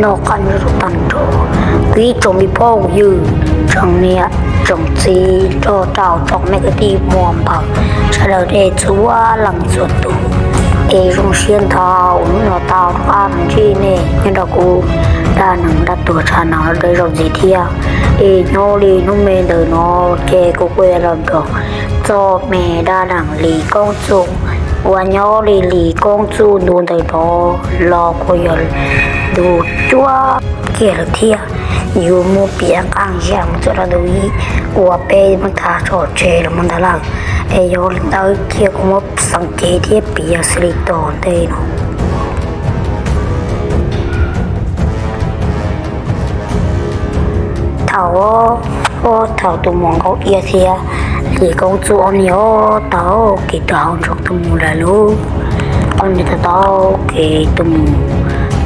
Noj qab nyob zoo tag nrho kuv ib tsoom me phooj ywg, tsoom niam tsoom txiv, nrog rau tsoom me kwv tij muam npawg sawv daws nej txhua leej txhua tus. Es zoo siab ntau uas hnub no tau rov qab los ntsib nej nyob rau kuv dab neeg dab tuag tshav nag los deb zaum ntxiv thiab. Es nyob li hnub me ntawm no ces kuv kuj yuav los nrog txog me dab neeg Lis Koob Txuj uas nyob li Lis Koob Txuj ntu ntawm no los kuj yog ntu cuaj kiag lawm thiab. Yuav muab piav qee yam mus txog rau ntu ib uas peb muab tag tso tseg los mus ntawd lawm. Es yog li ntawd thiab kuv muab xeem cev thiab piav xws li tom ntej no. Thaum, thaum tus muam Nkauj Iab thiab Lis Koob Txuj ob niag tau kev tuaj hauv nroog tuaj mus lawm lauj, ob niag tau tau kev tuaj mus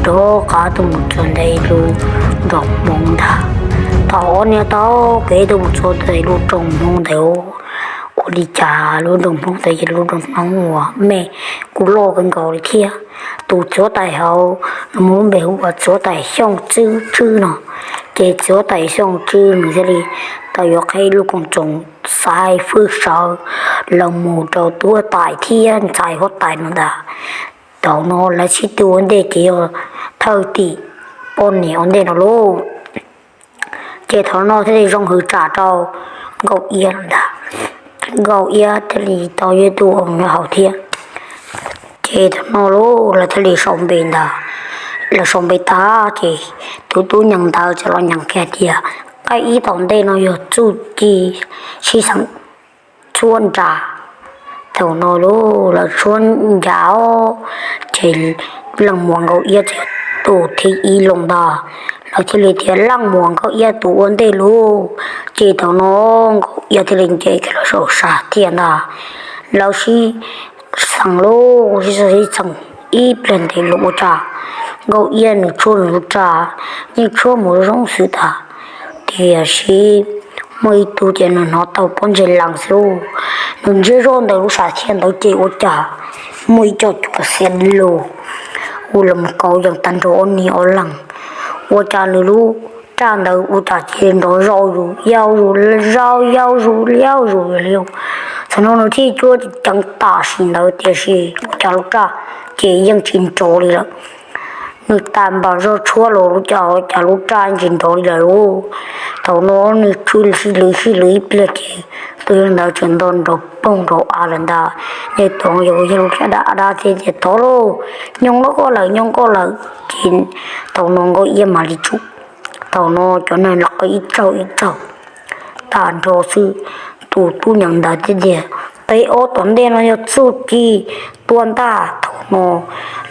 rov qab tuaj mus txog ntawm lub nroog Hmoob ntag. Thaum ob niag tau kev tuaj mus txog ntawm lub nroog Hmoob ntawd, ua li cas lub nroog Hmoob ntawd yog lub nroog Hmoob uas me kuj loj kawg nkaus li thiab. Tus txiv huab tais hauv nws muaj lub npe hu ua txiv huab tais Xyooj Tswb Tswb no. Ces txiv huab tais Xyooj Tswb nws thiaj li tau yuav qhib lub koom txoos xaiv fwj sawv los mus rau tub huab tais thiab ntxhais huab tais no ntag. Thaum no lawv sib tw ua ntej ces yog thawj tim poj niam ua ntej no lauj. Ces thaum no thiaj li zoo hwv tsam rau Nkauj Iab lawm ntag. Nkauj Iab thiaj li tau yuav tus ua nws hauv thiab. Ces thaum no lauj lawv thiaj li sau npe ntag. Lawv sau npe tag ces tus tub nyeem ntawv txawm los nyeem kiag tias, qaib ib tom ntej no yog txuj ci sib xeem tshuab nra. Thaum no lauj lawv tshuab nra os, ces leej muam Nkauj Iab txawm yog tus thib ib los ntag. Lawv thiaj li tias leej muam Nkauj Iab tus ua ntej lauj. Ces thaum no Nkauj Iab thiaj li nce kiag los saum sam thiaj ntag. Lawv sib xeem lauj, sib xeem sib xeem ib pliag ntev los ua cas Nkauj Iab nws tshuab nws lub raj yeej tshuab mus zoo xwb tag. Tiam sis muaj ib tug ces nws hnov tau pob ntseg lees xwb lauj. Nws ntsia zoj ntawm lub sam thiaj ntawd ces ua cas muaj ib co cua xiav lug ua los mus kauv yees tag nrho ob niag ob leeg. Ua cas nws lub raj ntawd ua cas cia li nrov zaus zus yaus zus zaus yaus zus yaus zus li. Thaum no nws thiaj cuab ceev tam sim ntawd tiam sis ua cas lub raj ces yeej tsis nrov li lawm. Nws tas npas zog tshuab los ua cas lub raj yeej tsis nrov li lawm lauj. Thaum no nws tshuab sib lwv sib lwv ib pliag ces tus yawg ntawd tseem nto nrov poog nrov av lawm ntag. Nws tuav yog yog lub raj dab dab thiab tias thov lauj, nyob koj lawm nyob koj lawm. Ces thaum no Nkauj Iab mam li tsum. Thaum no cov neeg los qw ib tsaug ib tsaug tag nrho xwb. Tus tub nyeem ntawv thiaj tias, qib ob tom ntej no yog txuj ci tua ntaj. Thaum no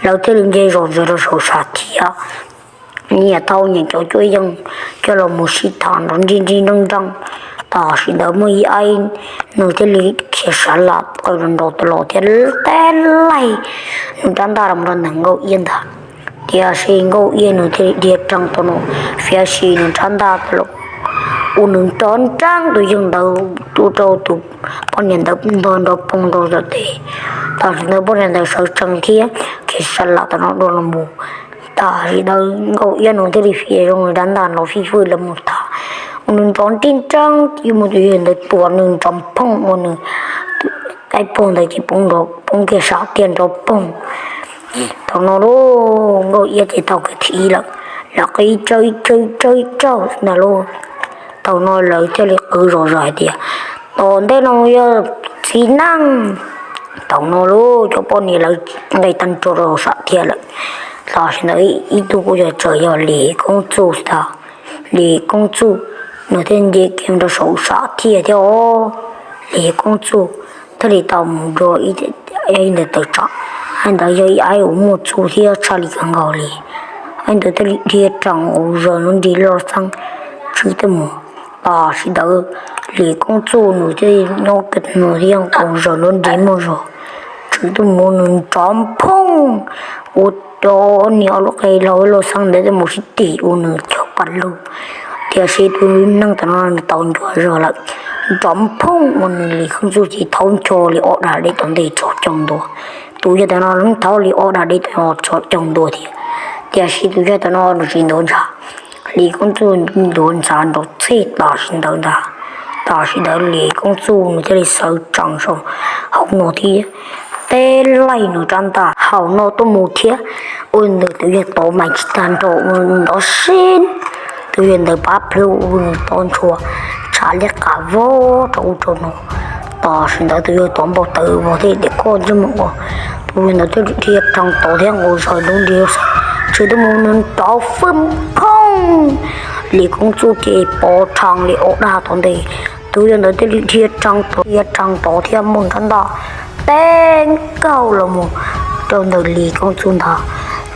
lawv thiaj li nce zog ntxiv rau saum sam thiaj, nyiam tau nyiam cov cuab yeej coj los mus sib tham nrov nrij nrij nreej nreej. Tam sim ntawd muaj ib aib nws thiaj li khiav sav lam qw nrov nrov tas los thiab teb laig nws rab ntaj los rau ntawm Nkauj Iab ntag. Tiam sis Nkauj Iab nws thiaj li dhia rees tau no, fiav sim nws rab ntaj tas los ua nws nrov nreeb tus yawg ntawd, ua rau tus poj niam ntawd ntog nrov poog nrov zom tes. Tam sim ntawd poj niam ntawd sawv tsees thiab khiav sav lam tas no dua los mus. Tam sim ntawd Nkauj Iab nws thiaj li fiav zoo nws rab ntaj los fij fwj los mus tas, ua nws nrov nrij nreeb yuav mus tus yawg ntawd tuam nws nrov phooj ua nws qaib pog ntawd ces poob kiag sam thiaj nrov poog. Thaum no lauj Nkauj Iab ces tau kev thib ib lawm, lawv qw ib tsaug ib tsaug ib tsaug ntag lauj. Thaum no lawv thiaj li qw zom zaws hais tias, tom ntej no yog txiv neej. Thaum no lauj cov poj niam lawv nqis tag nrho rau sam thiaj lawm. Tam sim ntawd ib tug kuj yog tseem yog Lis Koob Txuj tag. Lis Koob Txuj nws thiaj nce kiag rau saum sam thiaj thiab os. Lis Koob Txuj thiaj li tau mus dua ib ntawd tawm tsam, aib ntawd yog ib aib uas muaj txuj thiab tshaj li kawg nkaus li. Aib ntawd thiaj li dhia rees ua zaws lub nrig loj xeeb tswv tuaj mus. Tam sim ntawd Lis Koob Txuj nws thiaj nyob kiag nws thiaj ua zaws lub nrig muaj zog tswv tuaj mus, nws nrov phooj ua rau niag ob lub qe loj loj xeeb ntawd thiaj mus sib tim ua nws cog pas lug. Tiam sis tus neeg tam no nws tau ncuav zog lawm, nrov phooj ua nws Lis Koob Txuj ces thaub ncho li ob dag deb tom ntej txhos caug ntua. Tus yawg tam no los thaub li ob dag deb tom txhos caug ntua thiab. Tiam sis tus yawg tom no nws tsis ntuav ntshav, Lis Koob Txuj ntuav ntshav nrov txhij tam sim ntawd ntag. Tam sim ntawd Lis Koob Txuj nws thiaj li sawv tsees saum hauv no thiab teb laij nws rab ntaj hauv no tuaj mus thiab. Ua ntawd tus yawg tod mas tsis tag nrho ua ntawd si, tus yawg ntawd pab plhu ua nws tod ntshua tshav liab qab vog rau ub rau no. Tam sim ntawd tus yawg tod npau taws vog thiab tias koj ntsej muag ua, tus yawg ntawd thiaj li dhia rhees tod thiab nqus zaws lub nrig, tshwm tuaj mus nws nrov fwj phooj. Lis Koob Txuj ces pov rhees li ob dag tom ntej, tus yawg ntawd thiaj li dhia rhees tod, dhia rhees tod thiab muaj rab ntaj teb nkaug los mus rau ntawm Lis Koob Txuj ntag.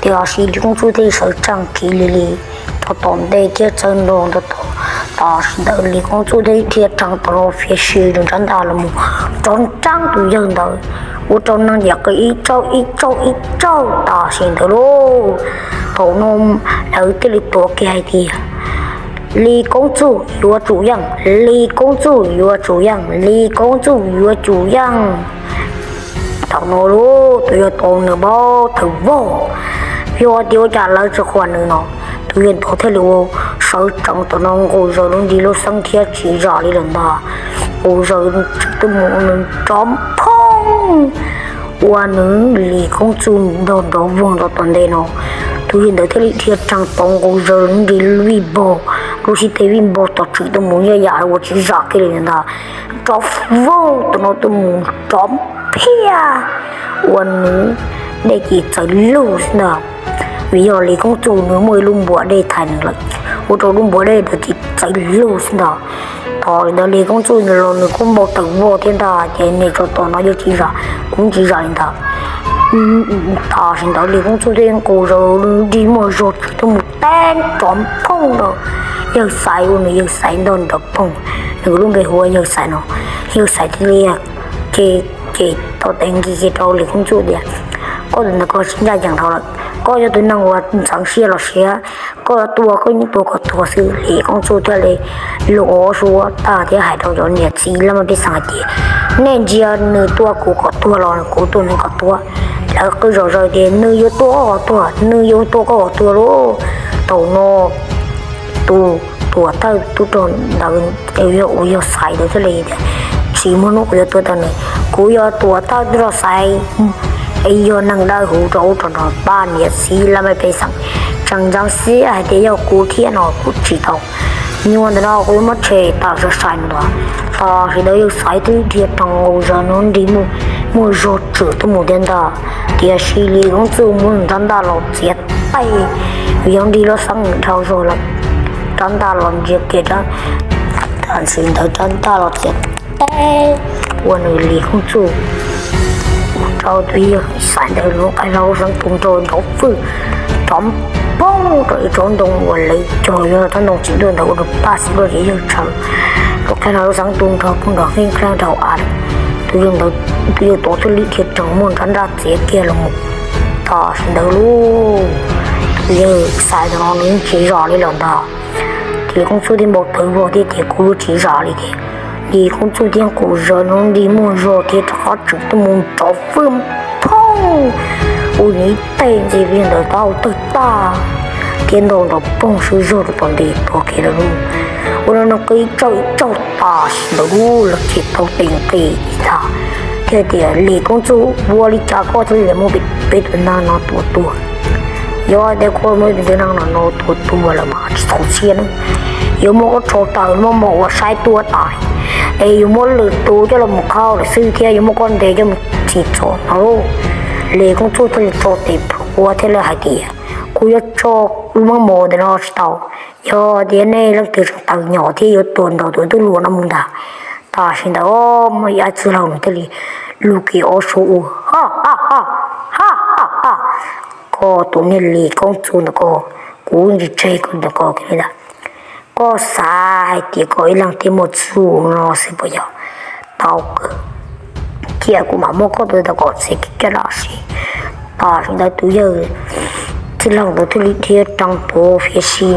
Tiam sis Lis Koob Txuj thiaj li sawv tsees kiv li li rau tom ntej thiab txawb nrog ntawd tod. Tam sim ntawd Lis Koob Txuj thiaj li dhia rhees tod los fiav si nws rab ntaj los mus rov nreeb tus yawg ntawd, ua rau neeg yam qis ib tsaug ib tsaug ib tsaug tam sim ntawd lauj. Thaum no lawv thiaj li tuav kiag hais tias Lis Koob Txuj yuav tsum yeej, Lis Koob Txuj yuav tsum yeej, Lis Koob Txuj yuav tsum yeej. Thaum no lauj tus yawg tod nws npau taws vog, yog tias ua cas lawv tsis qhuas nws no, tus yawg tod thiaj li ua sawv tsees tom no nqus zaws lub nrig lub xeeb thiab tsis zam li lawm ntag. Nqus zaws tshwm tuaj mus nws nrov phooj, ua nws Lis Koob Txuj nrov nrov vog rau tom ntej no. Tus yawg ntawd thiaj li dhia rhees tod nqus zaws lub nrig vij npog, lub xib teg vij npog tod tshwm tuaj mus yam yam ua tsis zam kiag li ntag. Nrov vog tom no tuaj mus nrov phiaj, ua nws dej ces txawv lug xwb ntag. Vim yog Lis Koob Txuj nws muaj ib lub npuas dej thaiv nws lawm, ua rau lub npuas dej ntawd ces txawv lug xwb ntag. Thaum ntawd Lis Koob Txuj los nws kuj npau taws vog thiab ntag, ces nej tso tom no yeej tsis zam, kuv tsis zam li ntag. Tam sim ntawd Lis Koob Txuj thiaj nqus zaws nrig muaj zog tshwm tuaj mus teb nrov phooj rau yawg Xaiv, ua nws yawg Xaiv ntog nrov phooj. Nws lub npe hu ua yawg Xaiv no, yawg Xaiv thiaj li ces, ces tau tev nkis kiag rau Lis Koob Txuj tias, koj tus ntawd koj sib ncaj yees dhau lawm, koj yog tus neeg uas ntxeev siab los sis koj yuav tua koj yeej tua kom tuag xwb. Lis Koob Txuj thiaj li lus ob suab tag thiab hais rau cov niam txiv laj mej pej xeem hais tias, nej ntsia nws tua kuv kom tuag los kuv tua nws kom tuag. Lawv qw zom zaws tias nws yuav tua koj kom tuag, nws yuav tua koj kom tuag lauj. Thaum no tus tuam thawj tub rog ntawd uas yog Xaiv ntawd thiaj li tias, tsis muaj hnub kuv yuav tua tau nws, kuv yuav tuam thawj tub rog Xaiv es yog neeg dawb huv rau ub rau no, pab niam txiv laj mej pej xeem tseem ntxeev siab hais tias yog kuv thiab no kuv tsis tau. Nyuag ntawm no kuv yuav muab tshem tawm sai sai no los. Tam sim ntawd yawg Xaiv twb dhia rhees nqus zaws nws nrig muaj zog tshwm tuaj mus thiab ntag. Tiam sis Lis Koob Txuj muab nws rab ntaj los txiav teg, vim yog nrig lub xeeb nws dhau zog lawm, rab ntaj los ntsia kiag, tam sim ntawd rab ntaj los txiav teg, ua nws Lis Koob Txuj rau tus yawg Xaiv ntawd lub qab hlau lub xeeb tu nrho nrov fwj, nrov phooj rau ib tsob ntoo uas lawv cog yog tsob ntoo txiv duaj ntawd ua rau paj xib duaj ces yawg tsawv, lub qab hlau lub xeeb tu nrho phooj nrov heej rau av. Tus yawg ntawd, tus yawg tod thiaj li dhia rhees muab rab ntaj txiav kiag los mus. Tam sim ntawd lauj, tus yawg Xaiv ntawd no nws yeej tsis zam li lawm ntag. Ces Lis Koob Txuj thiaj npau taws vog thiab tias kuv yuav tsis zam li thiab. Lis Koob Txuj thiaj nqus zaws nws nrig muaj zog thiab rov qab tshwm tuaj mus nrov fwj phooj, ua nws ib teg ntxiv li ntawd taub hau tawg tag thiab ntaus nrov poog swb zog rau tom ntej tuag kiag lawm lauj. Ua rau neeg qw ib tsaug ib tsaug tam sim ntawd lauj, lawv thiaj tau tev nqis tag thiab tias Lis Koob Txuj, ua li cas koj thiaj li muab peb tus neeg no tua tuag? Yog hais tias koj muab peb tus neeg no no tua tuag lawm mas tsis txaus siab na, yuav muab koj rho tawm muab mos ua saib tuaj tas, es yuav muab lwm tus coj los mus khau lawm xwb thiab yuav muab koj ntes coj mus tsim txom no lauj. Lis Koob Txuj thiaj li tso tes plhuav thiab li hais tias kuv yuav tso lub mab mos ntawm no tsis tau, yog tias nej leej twg tseem tawm nyom thiab yuav tuag nrog tus tub hluas no mus ntag. Tam sim ntawd muaj ib txwj laug nws thiaj li lug kiag ob suab ua, ha ha ha, koj tus niag Lis Koob Txuj ntawm ko, kuv tsis tseg koj ntawm ko kiag li ntag. Koj xav hais tias koj ib leeg thiaj muaj txuj no xwb puas yog? Tau kawg, cia kuv mam muab koj tus ntawm ko txiav kiag coj los sim. Tam sim ntawd tus yawg txwj laug ntawd thiaj li dhia rhees tuav fiav si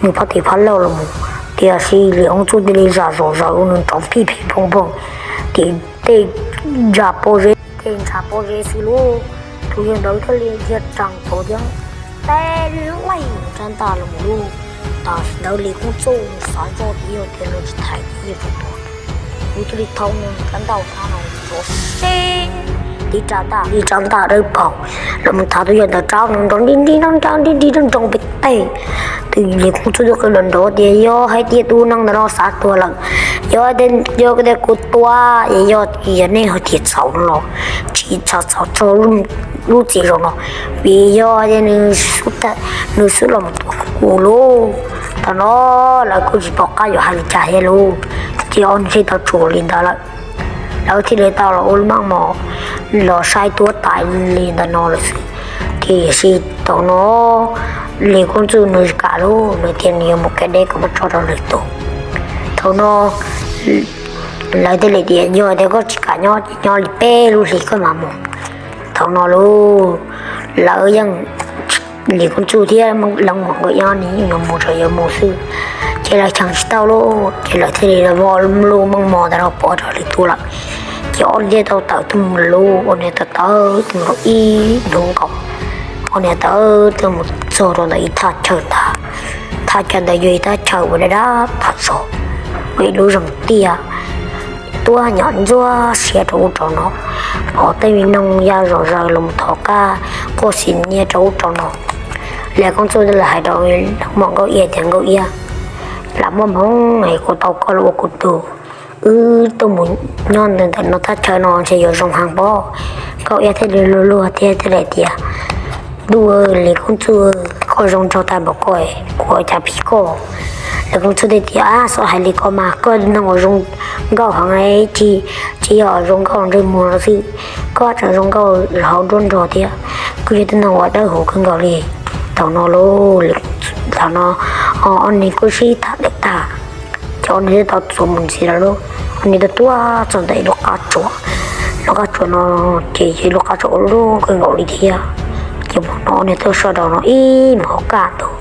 nws phab tes phab laug los mus, tiam sis Lis Koob Txuj cia li zam zom zaws ua nws nrov phij phij phooj phooj, ces tej ntsa pob zeb, tej ntsa pob zeb xwb lauj. Tus yawg ntawd thiaj li dhia rhees tuav thiab teb laij rab ntaj los mus lub. Tam sim ntawd Lis Koob Txuj xav zoj tias yog tias nws tsis thaiv ces yeej tsis tuag. Nws thiaj li thau nws rab ntaj no los seb tiv rab ntaj, tiv rab ntaj dawb paug los mus thav tus yawg ntawd rab nrov nti nti nrov nti nti nrov pem teg. Tus Lis Koob Txuj twb qw los nrov tias yog hais tias tus neeg ntawm no xav tuag lawm, yog tias kuv tua es yog nej ho tias txhaum no los tsis txhob txog lub txim zaum no, vim yog tias nws xub los mus tua kuv lauj. Thaum no lawv kuj tsis pom qab yuav hais li cas thiab lauj, ces ob niag thiaj tau tsum li ntawd lawm. Lawv thiaj li tau los ua lub meej mom los saib tuab tais li ntawm no lawm xwb. Tiam sis thaum no Lis Koob Txuj nws kam lauj, nws tias nws yuav mus kev deb kom muab tso rau lwm tus. Thaum no lawv thiaj li tias yog tias koj tsis kam nyob ces nyob li peb lub hlis koj mam mus. Thaum no lauj, lawv yeej, Lis Koob Txuj thiab Leej Muam nkawd ob niag yeej yuav mus tsuas yuav mus xwb, ces lawv cheem tsis tau lauj, ces lawv thiaj li muab lub meej mom ntawd no pov rau lwm tus lawm. Ces ob niag thiaj tau tawm tuaj mus lauj, ob niag tawm tawm tuaj mus ib hnub nkaus, ob niag tawm tuaj mus txog rau ntawm ib thaj chaw ntag. Thaj chaw ntawd yog ib thaj chaw uas dab dab tas zog, ua ib lub zeeg tiaj tuab nyom ntxuag siab rau ub rau no, pom tej me noog ya zom zaws los thov qab quaj xis nyiab rau ub rau no. Lis Koob Txuj thiaj li hais rau Leej Muam Nkauj Iab tias Nkauj Iab, lam muaj hmoo es kuv tau koj los ua kuv tug, wb tuaj mus nyob ntawm no thaj chaw no ntshe yuav zoo heev pob. Nkauj Iab thiaj li luag luag thiab thiaj li tias ntuj, Lis Koob Txuj, koj zoo nraug tag npaum ko, kuv ua cas phim koj. Lis Koob Txuj thiaj tias ab, txhob hais li ko mas, koj yog neeg uas zoo nkauj heev, tsis yog zoo nkauj ntsej muag no xwb, koj tseem zoo nkauj hauv nruab nrog thiab, koj yog tib neeg uas dawb huv kawg nkaus li. Thaum no lauj, thaum no ob niag kuj sib tham tag, ces ob niag thiaj tau txuas mus ntxiv lawm lauj. Ob niag tuaj tuaj txog ntawm ib lub qab tsuas, lub qab tsuas no ces yog ib lub qab tsuas ua luaj kawg nkaus li thiab. Ces hmo no ob niag tuaj sawv daws no ib hmos kaj ntug,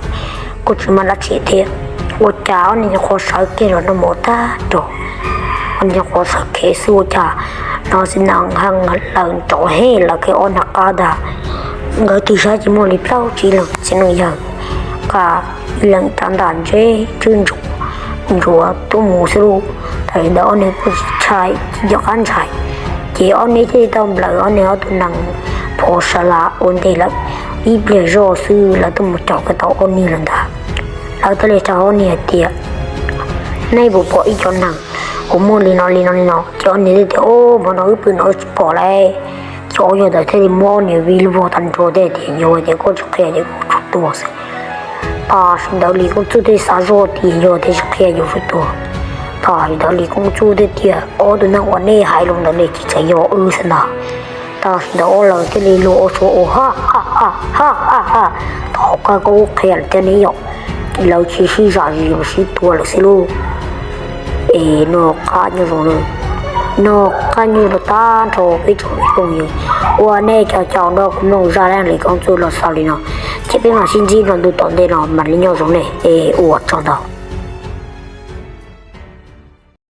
kuj tsis muaj dab tsi thiab, ua cas ob niag nyuam qhuav sawv kiag los noj mov tag nrho, ob niag nyuam qhuav sawv khiav xwb ua cas no xwb na, heev lawm nrov heev lawm kiag ob niag qab ntag. Nkawd twb saib tsis muaj li plaub tsib leeg txiv neej yawg, qab ib leeg rab ntaj ntseb tswb ntsuav tuaj mus xwb lauj. Thaum ntawd ob niag kuj tsis ntshai, tsis nco qab ntshai, ces ob niag thiaj li tau nplawm ob niag ob tug nees phom sa las ua ntej lawm. Ib pliag zoj xwb lawv tuaj mus caum kiag tau ob niag lawm ntag. Lawv thiaj li hais rau ob niag hais tias nej puas pom ib co neeg uas muaj li no li no li no? Ces ob niag thiaj tias o, hmo no wb pw no wb tsis pom lauj. Ces ob yawg ntawd thiaj li muab ob niag vij lub vog tag nrho thiab tias yog tias koj tsis qhia ces kuv tsum tuag xwb. Tam sim ntawd Lis Koob Txuj thiaj xav zoj tias yog tias tsis qhia yuav tsum tuag. Tam sim ntawd Lis Koob Txuj thiaj tias ob tug neeg uas nej hais los ntawd ne tsis txawm yog wb xwb ntag. Tam sim ntawd ob leeg thiaj li luag ua suab ua ha ha ha ha ha, thaum kawg koj kuj qhia lawm thiab ne yom, lawv tsis sib zam li sib tua lawm xwb lauj. Es noj qab nyob zoo, noj qab nyob zoo tag nrho peb tsoom phooj ywg uas nej cov caum nrog kuv mloog zaj dab neeg Lis Koob Txuj los xaus li no, ces peb mam sib ntsib rau ntu tom ntej no mam li nyob zoo nej es ua tsaug ntau.